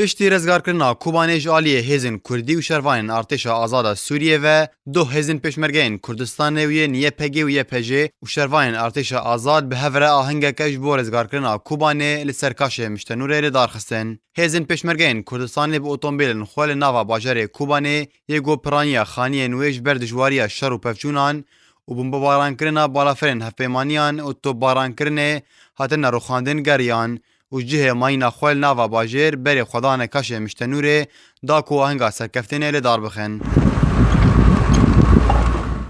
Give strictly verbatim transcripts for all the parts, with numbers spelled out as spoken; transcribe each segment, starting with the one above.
Piştî rizgarkirina Kobanê ji aliyê hêzên Kurdî û şervanên Artêşa Azada Sûriyê ve, doh hêzên Pêşmergeyên Kurdistanê û yên Y P G û Y P J û şervanên Artêşa Azad bi hev re ahengeke ji bo rizgarkirina Kobanê li ser kaşê Miştenûrê li dar xistin. Hêzên Pêşmergeyên Kurdistanê bi otomobîlên xwe li nava bajarê Kobanê yê ku piraniya xaniyên wê ji ber dijwariya şer û pevçûnan û bombebarankirinê balafirên hevpeymaniyan û topbarankirinê hatine rûxandin geriyan û ji cihê mayîna xwe li nava bajêr berê xwe dane kaşê Miştenûrê da ku ahenga serkeftinê li dar bixin.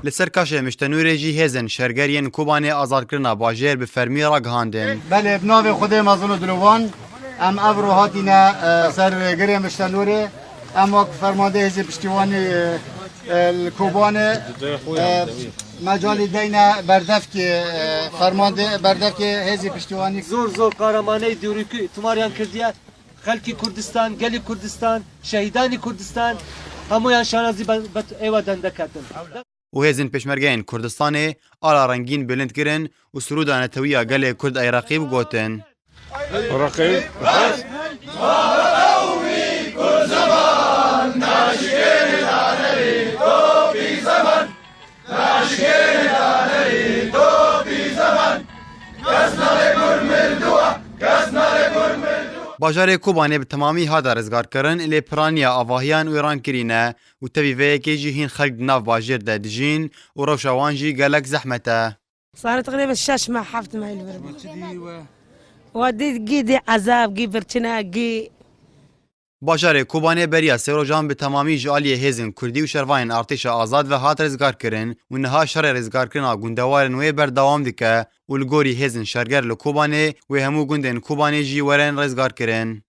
Li ser kaşê Miştenûrê jî hêzên şerger yên Kobanê azadkirina bajêr bi fermî ragihandin. Belê, bi navê Xwedê mezin û dilovan, em evro hatîne, e, ser girê Miştenûrê. Em wek fermandê hêzên piştîwanî, e, e, li Kobanê, e, mecalî deyne berdevkê, e, fermandê berdevkê hêzê piştîwanî. Zor zor qaramaney dûrîkî tumaryan kirdiye. Xelkî Kurdistan, gelî Kurdistan, şehîdanî Kurdistan, hemûyan şanazî be-, be-, êwa dende ketin. û hêzên Pêşmergeyên Kurdistanê ala rengîn bilind kirin û sirûda netewiya gelê Kurd ey Reqîb gotin. Reqîb. Bajarê Kobanê bi temamî hate rizgarkirin, lê piraniya avahiyan wêran kirîne û tevî vê yekê jî hîn xelk di nav bajêr de dijîn û rewşa wan jî gelek zehmet e. Sare teqrîben şeş meh, heft meh li vir bû. Çi dî we? Wa dî gî dî ezab, gî birçine, gî. Bajarê Kobanê beriya sê rojan bi temamî ji aliyê hêzên Kurdî û şervanên Artêşa Azad ve hat rizgarkirin û niha şerê rizgarkirina gundewarên wê berdewam dike û li gorî hêzên şerger li Kobanê wê hemû gundên Kobanê jî werin rizgarkirin.